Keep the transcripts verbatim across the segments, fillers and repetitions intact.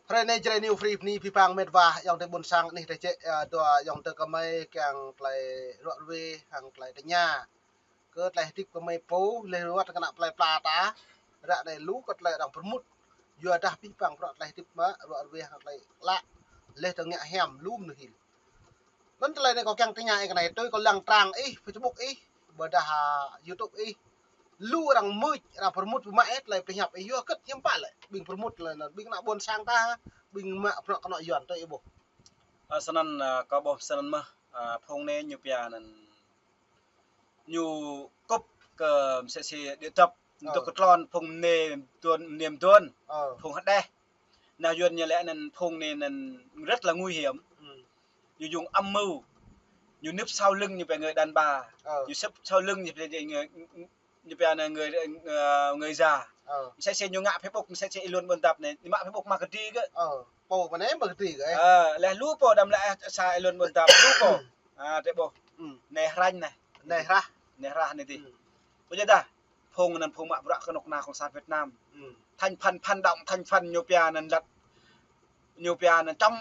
Hrơi anai Jrai New Free bơni abih bang met wa ayŏng adơi ƀôn sang anih dêh čĕ, ơ, dua ayŏng adơi gơmơi kiăng tơlơi ruă ruê hăng tơlơi tơña. Kơ tơlơi hơdip gơmơi pô, lĕ ruă kơ ană plơi pla ta, ră anai lu kơ tơlơi arăng pơrmut. Yua dah abih bang bruă tơlơi hơdip mă, ruă ruê hăng tơlơi klă, lĕ tơngă hiam lu mơnuih hil. Anŭn tơlơi anai kâo kiăng tơña ih kơ anai, tui kâo lăng trang ih, Facebook ih, ƀôdah, a, YouTube ih. Lu arăng mưč, arăng pơrmut mă ih, tơlơi pơhiăp ih yua hơget hiư̆m pă lĕ. Ƀing pơrmut tơlơi anŭn, ƀing ană ƀôn sang ta, ƀing mă bruă kơnuk kơna Yuan tui ih ƀuh. Ơ, snăn, ơ, kâo ƀuh snăn mơh, ơ, phung anai ñu pia anăn ñu kŭp kơ msĕ si đĭ tăp, Ơ. Dŏ kơ tlôn phung mơnê mduôn, mơnê mduôn, Ơ. Phung hơđeh. Nah, Yuan ñu lĕ anăn phung anai anăn rất là nguy hiểm. Ư. Ñu dùng âm mưu. Ñu núp sau lưng ñu pia người đàn bà. Ơ. Ñu súp sau lưng ñu pia người, ñu pia anăn người, ơ, người già. Ơ. Msĕ si ñu ngă Facebook, msĕ si ih lŏn ƀôn dăp anai, ñu mă Facebook mă kơ dih gơ̆. Ơ. Pô mơnê mă kơ dih gơ̆, ơ. Ơ, lĕ lu pô đăm lĕ sa ih lŏn ƀôn dăp, lu pô. A, tĕ ƀuh. Ư. Anai hrăñ anai. Anai hrah. Anai hrah anai dih. Ư. Ƀu djơ̆ dah. Phung anăn phung mă bruă kơ kơnuk kơna Cộng sản Việt Nam. Ư. Thành phần, phản động, thành phần ñu pia anăn lăt. Ñu pia anăn chống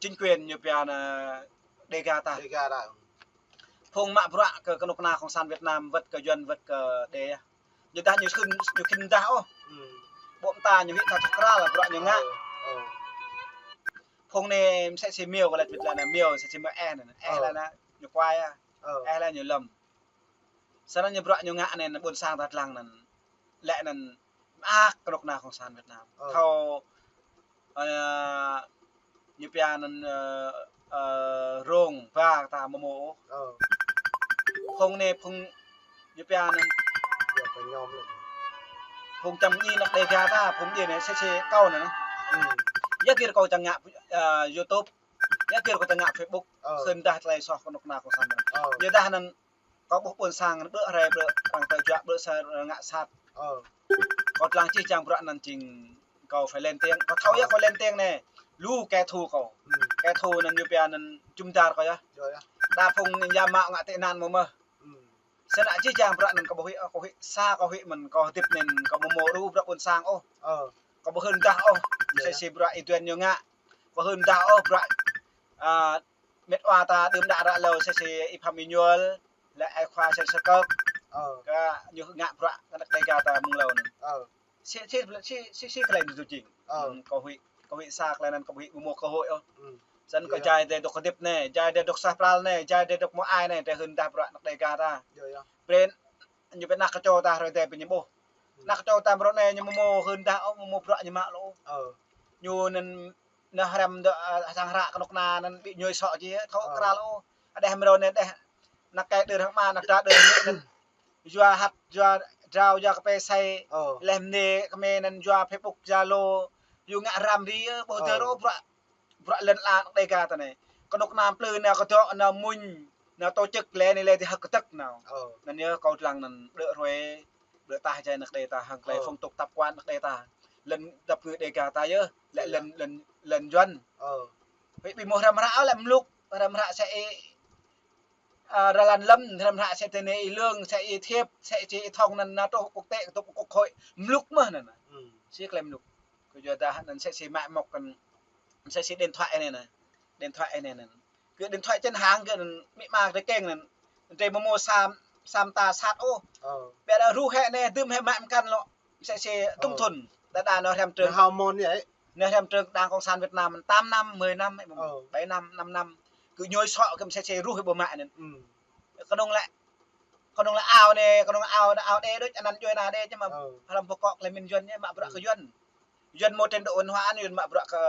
chính quyền, ñu pia anăn Đêga ta. Đêga ta. Phung mă bruă kơ kơnuk kơna Cộng sản Việt Nam, wơ̆t kơ Yuan, wơ̆t kơ Đê. Ñu dah ñu khĭn, ñu khĭn dah ôh. Ư. Ƀô̆ mơta ñu huĭ tha čŏk kral bruă ñu ngă. Ơ, ơ. Phung anai msĕ si miêu, kơ lĕ wĭt lĕ anăn miêu, msĕ si mơ̆ eh anăn. Eh Ơ. Lĕ anăn ñu kuai a. Ơ. Eh lĕ ñu lŏm. Snăn ñu bruă ñu ngă anai anăn ƀôn sang ta dlăng anăn. Lĕ anăn mơak kơnuk kơna Cộng sản Việt Nam. Ơ. Thâo, ơ, ñu pia anăn, ơ, ơ, rông ba ta mơmô. Ơ. Phung anai phung ñu pia anăn. Yua kơ ñu lĕ. Phung čăm djai anăk Đêga ta, phung djai anai msĕ si kâo anăn. Ư. Yua kơ kâo čang ngă, ơ, YouTube. Yua kơ kâo čang ngă Facebook. Ơ. Khĭn dah tơlơi soh kơnuk kơna Cộng sản anăn. Ơ. Yua dah anăn Kâo ƀuh ƀôn sang anăn ƀrư̆ hrơi ƀrư̆ arăng tơjuă ƀrư̆ sa arăng ngă sat. Ơ. Kâo dlăng jih jang bruă anăn jing kâo phải lên tiếng. Kâo thâo yơh kâo lên tiếng anai. Lu kẻ thù kâo. Ư. Kẻ thù anăn ñu pia anăn jum dar kâo yơh. Yơh, yơh. Đa phung anăn ya mă ngă tị nạn mơ̆ mơh. Ư. Snăn jih jang bruă anăn kâo ƀuh huĭ, kâo huĭ sa kâo huĭ mơ̆n kâo hơdip anăn kâo mơmô đru bruă ƀôn sang ôh. Ơ. Kâo ƀu hưn dah ôh. Yơh, yơh. Msĕ si bruă Y Duên ñu ngă. Kâo hưn dah ôh bruă, a, mĕt wa ta đưm đă ră lâo msĕ si Y Pham Y Ñuôl, lĕ ai khua msĕ si Kơk. Ơ. Kơ ñu ngă bruă kơ anăk Đêga ta mơ̆ng lâo anăn. Ơ. Si, si, si, si, si tơlơi anăn tui jing. Ơ. Ư, kâo huĭ, kâo huĭ sa tơlơi anăn kâo huĭ ƀu mâo cơ hội ôh. Ư. Snăn kâo djai dê dŏ hơdip anai, djai dê dŏ sah pral anai, djai dê dŏ mơ̆ ai anai, dê hưn dah bruă anăk Đêga ta. Yơh, yơh. Brên ñu pia anăk kơčô ta hrơi dê pia ñu ƀuh. Anăk kơčô ta mrô anai ñu mơmô hưn dah ôh, mơmô bruă ñu mă lŏ ôh. Ơ. Ñu anăn nao hrăm dŏ, a, sang hră kơnuk kơna anăn ƀu ñuê sŏ jih, thâo kral ôh. Hơđeh mrô anai hơđeh anăk kĕ đơr hăng ama, anăk dra đơr hăng anŭn. Yua hăt, yua drao, yua kơpê sai. Ơ. Leh mơnê kơmê anăn yua Facebook, Zalo, yua ngă hrăm ri, ơ, ƀuh dơr ôh bruă bruă lŏn ala anăk Đêga ta anai. Kơnuk kơna plư nao kơdŏ nao mŭn nao tổ chức lĕ anai lĕ ti hơ̆k kơdơ̆k nao. Ơ. Anăn yơh kâo dlăng anăn ƀrư̆ hrơi, ƀrư̆ tah jai anăk Đê ta, hăng tơlơi Ơ. Phong tục tập quán anăk Đê ta. Lŏn dăp ngư Đêga ta yơh, lĕ lŏn, lŏn, lŏn Yuan. Ơ. Huĭ ƀu mâo hrăm hră lĕ mluk, hrăm hră msĕ ih, a, Ra Lan Lâm, hrăm hră msĕ tơ anai Y Lương, msĕ Y Thiêp, msĕ si Y Thông anăn nao truh quốc tế, truh quốc hội, mluk mơh anăn. Ư. Si tơlơi mluk. Kơ yua dah anăn msĕ si mă mŏk kăn, msĕ si điện thoại anai anăn. Điện thoại anai anăn. Kơ điện thoại chân hàng kơ anăn, mĭ ma drei keng anăn. Drei mơmô sa, sa mta sat ôh. Ơ. Ƀiădah ruh hĕ anai, dưm hĕ mă mkăn lŏ. Msĕ si tŭm thŭn. Đa đa nao hrăm trường. Nao hao môn yơh. Nao hrăm trường Đảng Cộng sản Việt Nam tám năm, mười năm, bảy năm, năm năm. Kơ ñuê sŏ kơ msĕ si ruh hĕ ƀu mă anăn. Ư. Kơnơ̆ng lĕ, kơnơ̆ng lĕ ao anai, kơnơ̆ng ao, ao đê đôč, anăn djuê ana đê čơ mơ̆. Ơ. Hlăm pơkŏ tơlơi mĭn Yuan ñu mă bruă kơ Yuan. Yuan mâo trình độ văn hóa, Yuan mă bruă kơ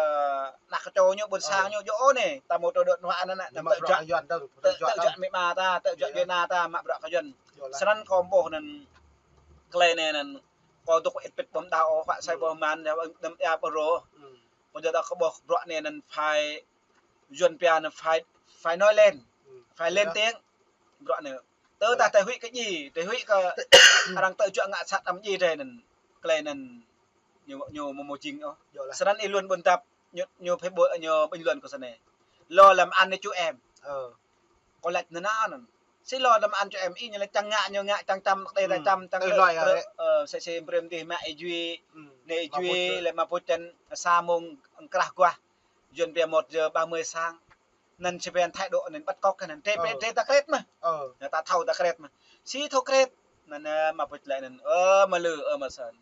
anăk kơčô ñu, ƀôn sang ñu, djơ̆ ôh anai. Ta mâo trình độ văn hóa anăn, anăn, tơjuă Yuan dơ̆ng, tơjuă mĭ ma ta, tơjuă djuê ana ta, mă bruă kơ Yuan. Snăn kâo ƀuh anăn, tơlơi anai anăn, kâo dŏ ĭt pĭt ƀơ̆m đao ôh, huă sai ƀơ̆ mơ̆n, đăm ia ƀơ̆ rô. Kâo djơ̆ ta kâo ƀuh bruă anai anăn phải Yuan pia anăn phải, phải nói lên, phải lên tiếng. Bruă anai. Tơ ta tơ huĭ kơ djai, tơ huĭ kơ arăng tơjuă ngă sat đăm djai drei anăn. Tơlơi anăn ñu, ñu mâo mâo jing ôh. Snăn ih lŏn ƀôn dăp, ñu, ñu phê ƀô, ñu bình luận kơ snei. Lo làm ăn đi chú em. Ơ. Kâo lač anăn anăn. Si lo làm ăn chú em, ih ñu lač čang ngă, ñu ngă, čang čăm, tơlơi ta čăm, čang, ơ, msĕ si brem dih mă ih jui. Anai Mă Bŭt Jui lĕ Mă Bŭt čăn sa mông krah guah. Yuan pia một giờ ba mươi sáng. Anŭn či pia thái độ anŭn bắt cóc kơ anŭn. Drơi, drơi ta kret mơ̆. Anŭn ta thâo ta kret mơ̆. Či thâo kret. Anŭn, ơ, Mă Bŭt lĕ anŭn. Ơ, mă lư, ơ, mă săn.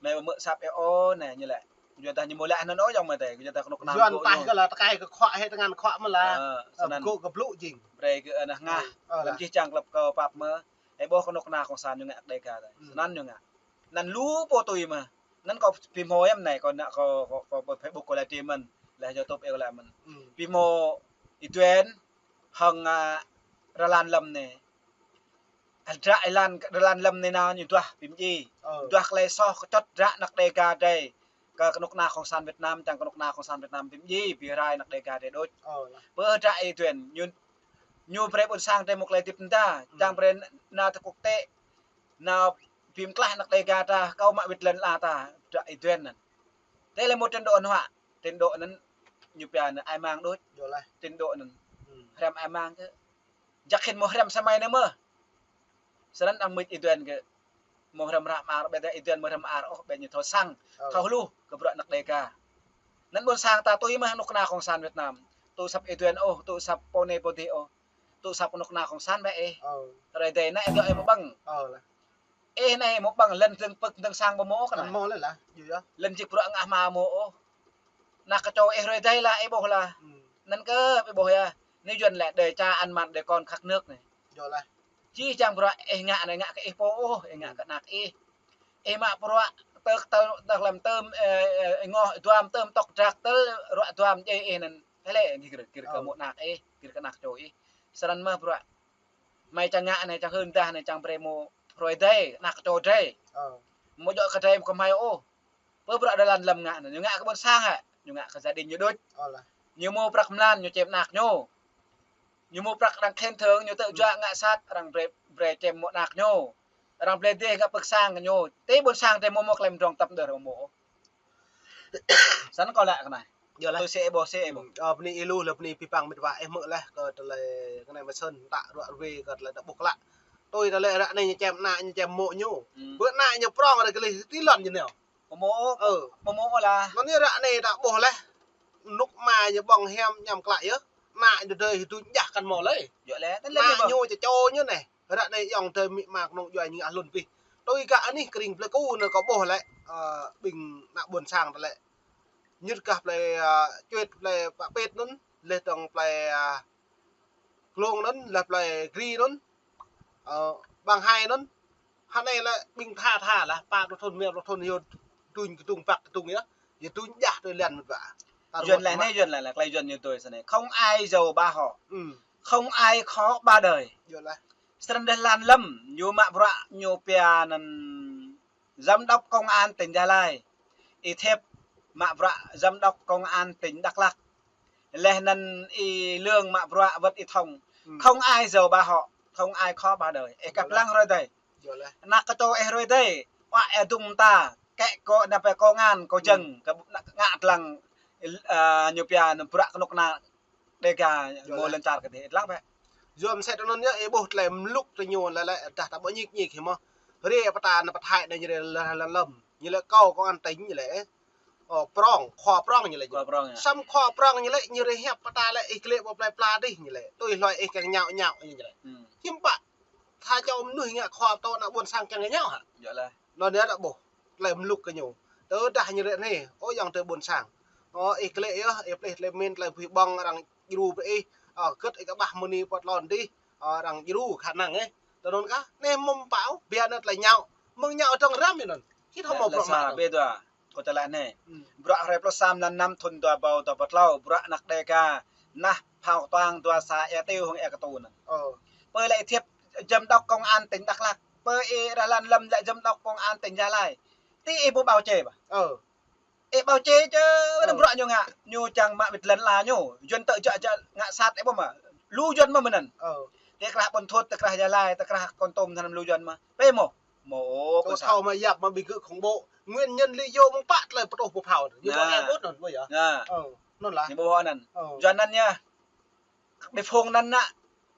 Mơi mơ̆ sap ih ôh anai ñu lĕ. Yua dah ñu mơ̆ lĕ anŭn ôh yŏng mơi tơi. Yua dah kơnuk kơna. Yuan taih kơ lĕ tơkai kơ khuă hĭ tơngan khuă mơ̆ lah. Ơ, snăn. Kơ kơ blŭ jing. Brơi kơ anŭn ngă. Ơ, lăm jih jang klăp kơ pap mơ̆. Ih ƀuh kơnuk kơna kông sản ñu ngă Đêga tơi. Snăn ñu ngă. Anŭn lu pô tui mơ̆. Anŭn kâo pi hmâo yơh anai, kâo nă kâo, kâo, kâo Facebook kâo lĕ tui mơ̆n, lĕ YouTube ih kâo lĕ mơ̆n. Pi hmâo Y Duên hăng, a, Rơlan Lâm anai. Hơdră Y Lan, Rơlan Lâm anai nao ñu duah pi mdjai. Duah tơlơi soh kơčŏt hơdră anăk Đêga drơi. Kơ kơnuk kơna kông sản Việt Nam, čang kơnuk kơna kông sản Việt Nam pi mdjai, pi rai anăk Đêga drơi đôč. Pơ hơdră Y Duên, ñu, ñu brơi ƀôn sang drơi mơ̆ tơlơi hơdip mơda, čang brơi nao tơ quốc tế, nao pi mơklah anăk Đêga ta, kâo mă wĭt lŏn ala ta, hơdră Y Duên anŭn. Tơlơi mơ̆ trình độ anŭn hă, trình độ anŭn ñu pia anŭn ai mang đôč. Trình độ anŭn. Hrăm ai mang kơ. Jăk hĭn mơ̆ hrăm samai anai mơ̆. Snăn arăng mưč Y Duên kơ mơ̆ hrăm ră mơar, ƀiădah Y Duên mơ̆ hrăm mơar ôh, ƀiădah ñu thâo săng, thâo hluh kơ bruă anăk Đêga. Anŭn ƀôn sang ta tui mơ̆ kơnuk kơna kông sản Việt Nam. Tŭ săp Y Duên ôh, tŭ săp pô anai pô adih ôh. Tŭ săp kơnuk kơna kông sản bĕ ih. Hrơi adih anai ih dŏ ih mơ̆ ƀơ̆ng. Ih anai mơ̆ ƀơ̆ng lŏn dơ̆ng pơ̆k dơ̆ng sang ƀu mơ̆ ôh kơ anai. Lŏn jik bruă ngă hma mơ̆ ôh. Anăk kơčô ih hrơi adih lah, ih ƀuh lah. Anŭn kơ ih ƀuh yơh. Anai Yuan lĕ đe ča ăn mặn đe kon khăk nước anai. Jih jang bruă ih ngă anai ngă kơ ih pô ôh, ih ngă kơ anăk ih. Ih mă bruă tơ̆k tơ̆k tơ̆k lăm tơm, ơ, ơ, ngoh duam tơm tŏk drak tơl ruă duam djai ih anŭn. Tơlơi gir, gir kơ mơ̆ anăk ih, gir kơ anăk čô ih. Snăn mơ̆ bruă. Mơi čang ngă anai čang hưn dah anai čang brơi mơ̆ hrơi adih, anăk čô drơi. Mơ̆ djŏ kơ drơi mơ̆ kơ hmai ôh. Pơ bruă Rơlan Lâm ngă anŭn, ñu ngă kơ ƀôn sang hă, ñu ngă kơ gia đình ñu đôč. Ñu mơ̆ prăk mlan, ñu čem anăk ñu. Ñu mơ̆ prăk arăng khen thưởng, ñu tơ̆ juă ngă sat, arăng brơi, brơi čem mơ̆ anăk ñu. Arăng brơi dêh ngă pơ̆k sang ñu. Tơ ƀôn sang tơ mơ̆ mơ̆ klem drong tăp đơr mơ̆. Snăn kâo lăi kơ anai. Tui sĕ ih ƀuh, sĕ ih ƀuh. Ơ, bơni ih lu lĕ bơni pih păng mĕt wa ih mơ̆ lĕ kơ tơlơi kơ anai mơ̆ săn ta ruă rơwe kơ tơlơi ta ƀuh klă. Tui tơlơi ră anai ñu čem ană, ñu čem mơ̆ ñu. Bơ ană ñu prong ră kơ lĕ ti lŏn ñu nao. Mơ̆ mơ̆ ôh. Mơ̆ mơ̆ ôh lah. Anŭn ñu ră anai ta ƀuh lĕ. Nuk ma ñu ƀơ̆ng hiam ñăm klă yơh. Ană ñu drơi hĭ tuñ jah kăn mơ̆ lĕ. Ană ñu čơčô ñu anai. Ră anai yŏng tơ mĭ ma kơnung djuai ñu ngă hlŭn pih. Tui kơ anih kring plei ku anŭn kâo ƀuh lĕ, ơ, ƀing ană ƀôn sang ta lĕ. Ñŭt kah plei, ơ, čuet plei pă pet anŭn, leh dong plei, ơ, Glông anŭn, leh plei Gri anŭn, ơ, Ƀang Hai anŭn. Hơnai lĕ ƀing tha tha lah, pă pluh thŭn, rơma pluh thŭn yơh tuñ kơdŭng păk kơdŭng yơh. Yơh tuñ jah tui lăn mĕt wa. Yuan lĕ anai, Yuan lĕ, lĕ, tơlơi Yuan ñu tui snei. Không ai giàu ba họ. Không ai khó ba đời. Srăng đeh lan lăm, ñu mă bruă, ñu pia anŭn giám đốc công an tỉnh Gia Lai. Y Thiệp mă bruă giám đốc công an tỉnh Đắk Lắk. Leh anŭn Y Lương mă bruă wơ̆t Y Thông. Không ai giàu ba họ, không ai khó ba đời. Ih kăp lăng hrơi adih. Anăk kơčô ih hrơi adih. Wa ih dŭng ta. Kĕ kơ anăp công an, kơ jơ̆ng, kơ ngă lăng, ơ, ñu pia anŭn bruă kơnuk kơna Đêga mơ̆ lŏn čar kơ dih, lăng bĕ. Yua mơsĕ tơ anŭn yơh, ih ƀuh tơlơi mlŭk tơ ñu lĕ lĕ, dah ta ƀu ñik ñik hĭ mơ̆. Hrơi pơtă anŭn pơthai anŭn ñu lĕ lăn lăm. Ñu lĕ kâo công an tỉnh ñu lĕ. Ơ, prong, khua prong ñu lĕ. Khua prong yơh. Săm khua prong ñu lĕ, ñu rơhiăp pơtă lĕ, ih klĕ ƀu plei pla dih ñu lĕ. Tui hloi ih kiăng ñao ñao ñu lĕ. Hiư̆m pă. Tha čô mơnuih ngă khua pơtô ană ƀôn sang kiăng ñao hă. Anŭn yơh ta ƀuh. Tơlơi mlŭk kơ ñu. Tơdah ñu rĕ anai, ơ yŏng tơ ƀôn sang. Ơ, ih klĕ yơh, ih plih tơlơi min, tơlơi bui ƀơ̆ng arăng djru brơi ih. Ơ, kơ̆t ih kơƀah mơni pơt lŏn dih. Ơ, arăng djru khả năng ih. Tơ anŭn kah, anai mơ̆ng pă, biă anŭn tơlơi ñao. Mơ̆ng ñao tơ̆ng răm anŭn. Hĭ thâo mơ̆ bruă mă. Kâo tơlơi anai. Bruă hrơi pluh sa mlan năm thŭn dua rơbâo dua pluh klâo, bruă anăk Đêga. Nah, phao tuang dua sa ea tiu hŏng ea kơtu anŭn. Pơ lĕ Y Thiệp giám đốc công an tỉnh Đắk Lắk. Pơ Y Rơlan Lâm lĕ giám đốc công an tỉnh Gia Lai. Ti ih ƀu báo chí bah. Ih báo chí čơ, anŭn bruă ñu ngă, ñu čang mă wĭt lăn ala ñu, Yuan tơ̆ jă jă ngă sat ih ƀuh mơ̆. Lu Yuan mơ̆ mơnăn. Tơ krah Ƀuôn Thuột, tơ krah Gia Lai, tơ krah Kon Tum, tơnăm lu Yuan mơ̆. Pơ mơ̆. Mơ̆, kơ thâo mă yap mă ƀing gơ̆ khủng bố. Nguyên nhân lý do mơ̆ng pă tơlơi pơtruh pơphao. Ñu ƀu ih ƀuh anŭn, ƀuh yơh. Anŭn lah. Ñu ƀuh anŭn. Yuan anŭn yơh. Ƀing phung anŭn nă.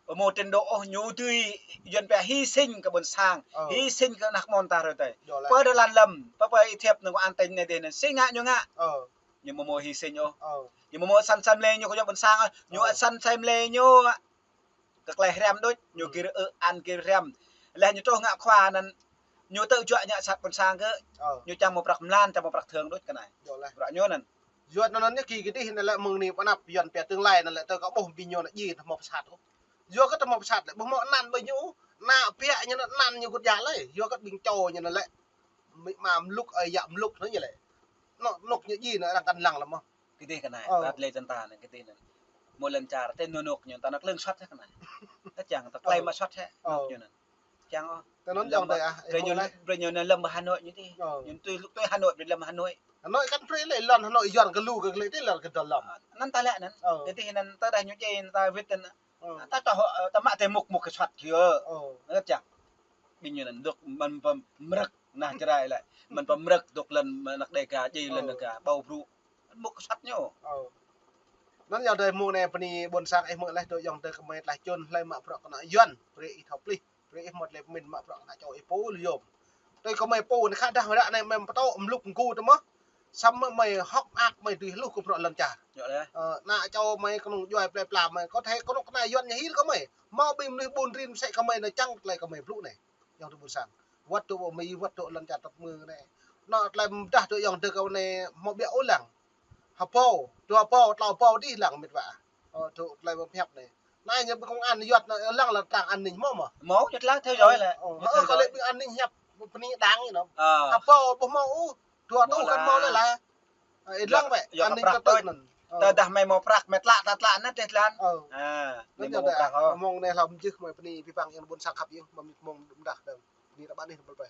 Ƀu hmâo trình độ ôh, ñu dưi Yuan pia hy sinh kơ ƀôn sang, Ơ. Hy sinh kơ ană mơnuih ta rơ tơi. Yơh lĕ. Pơ dơlan lăm, pơ pơ Y Thiêp nơ̆ng kơ an tênh anai dih anŭn, sĭt ngă ñu ngă. Ơ. Ñu ƀu hmâo hy sinh ôh. Ơ. Ñu ƀu hmâo săn asai mlei ñu kơ ƀôn sang ôh. Ñu Ơ. Săn asai mlei ñu kơ tơlơi hriăm đôč, ñu Ơ. Gir ơ an gir hriăm. Laih ñu truh ngă khua anŭn, ñu tơjuă ngă sat ƀôn sang kơ. Ơ. Ñu čang hmâo prăk mlan, čang hmâo prăk thơng đôč kơ anai. Yơh lĕ. Bruă ñu anŭn. Yua anŭn anŭn ñu ki kơ dih anŭn lĕ mơ̆ng anai pơ anăp Yuan pia tương lai anŭn lĕ tơ kơ ƀuh ƀing ñu anŭn djai hmâo pơsat ôh. Yua kơ tơ hmâo pơsat lĕ, ƀu hmâo anăn ƀơi ñu, ană ƀiă ñu anăn ñu kơ djai lĕ. Yua kơ ƀing čô ñu anŭn lĕ. Amĭ ama mluk, ơi yă mluk anŭn ñu lĕ. Anŏ, anŏ ñu djai anŭn arăng kăn lăng lăm mơ̆. Kơ dih kơ anai, Ơ. Rat lĕ tơnta anŭn kơ dih anŭn. Mơ̆ lăn čar, tơ anŏ anŏ ñu, tơnă klưng sat hă kơ anai. Kơ čang, tơ klei Ơ. Mă sat hă, Ơ. Anŏ ñu anŭn. Čang ôh. Tơ anŭn lăm jong tơi ah, brơi ñu, brơi ñu anŭn lăm Hà Nội ñu dih. Ơ. Ñu tui, tui Hà Nội, brơi lăm Hà Nội. Hà Nội kăn brơi lĕ lŏn Hà Nội Yuan kơ lu kơ lĕ tih lŏn kơ dơlăm. Anŭn ta lĕ anŭn. Ơ. Kơ dih anŭn ta dah ñu djai ta wĭt anŭn. Ơ. Ta čoh, ta mă tơ mŭk mŭk kơ sat kơ. Ơ. Anŭn čang. Ƀing ñu anŭn dŏ mơ̆n pơmrơ̆k nah Jrai lĕ. Mơ̆n pơmrơ̆k dŏ lŏn mơ̆n anăk Đêga, djai lŏn Ơ. Đêga, ƀâo brŭ. Mŭk kơ sat ñu. Ơ. Anŭn yơh tơi mơ̆ng anai bơni ƀôn sang ih mơ̆ laih tơ yŏng tơ kơmơi tlaih čun hlơi mă bruă kơ ană Yuan. Brơi ih thâo plih. Brơi ih mơ̆t lĕ pơmĭn mă bruă kơ ană čô ih pô lơyôm. Tơi kơmơi pô anai khă dah ră anai mơi pơtô mluk mgu tơ mơ̆. Samơ̆ mơi hŏk mơak mơi dưi hluh kơ bruă lŏn čar. Yơh lĕ. Ơ, ană čô mơi kơnung djuai plơi pla mơi. Kơ thâo kơnuk kơna Yuan ñu hil kơmơi. Hmâo ƀing mơnuih ƀun rin mơsĕ kơmơi anai čang tơlơi kơmơi blŭ anai. Yŏng tơ ƀôn sang. Wơ̆t tơ ƀu Mi, wơ̆t tơ lŏn čar tơpơmơ̆ng anai. Anŏ tơlơi mơdah tơ yŏng tơ kơ anai hmâo ƀiă ôh lăng. Hơpô, dua pô, tlâo pô dih lăng mĕt wa. Ơ, tơ tơlơi ƀơ̆ng pơhiăp anai. Anai ñu ƀing công an Yuan anai lăng lăng trang an ninh hmâo mơ̆. Hmâo, ñu tlaih theo dõi lĕ. Ơ, ñu ơ, theo kơ lĕ dõi. Ƀing an ninh hiăp bơni đang ñu anŭn. Ơ. Hơpô ƀu hmâo ôh, dua tơ kăn hmâo lĕ lah. Ơ, ih lăng bĕ, yua kơ an ninh prăk tơtui đôč. Anŭn. Ơ. Tơdah mơi hmâo prăk, mơi tlă, ta tlă anŭn tơl lăn. Ơ. Ha, anŭn mơi hmâo prăk ôh. Mơ̆ng anai hlâo mơjih mơi bơni abih bang yŏng ƀôn sang khăp yơh, mơi mơ̆ng mơdah dơ̆ng. Bơni ră anai bơl bĕ.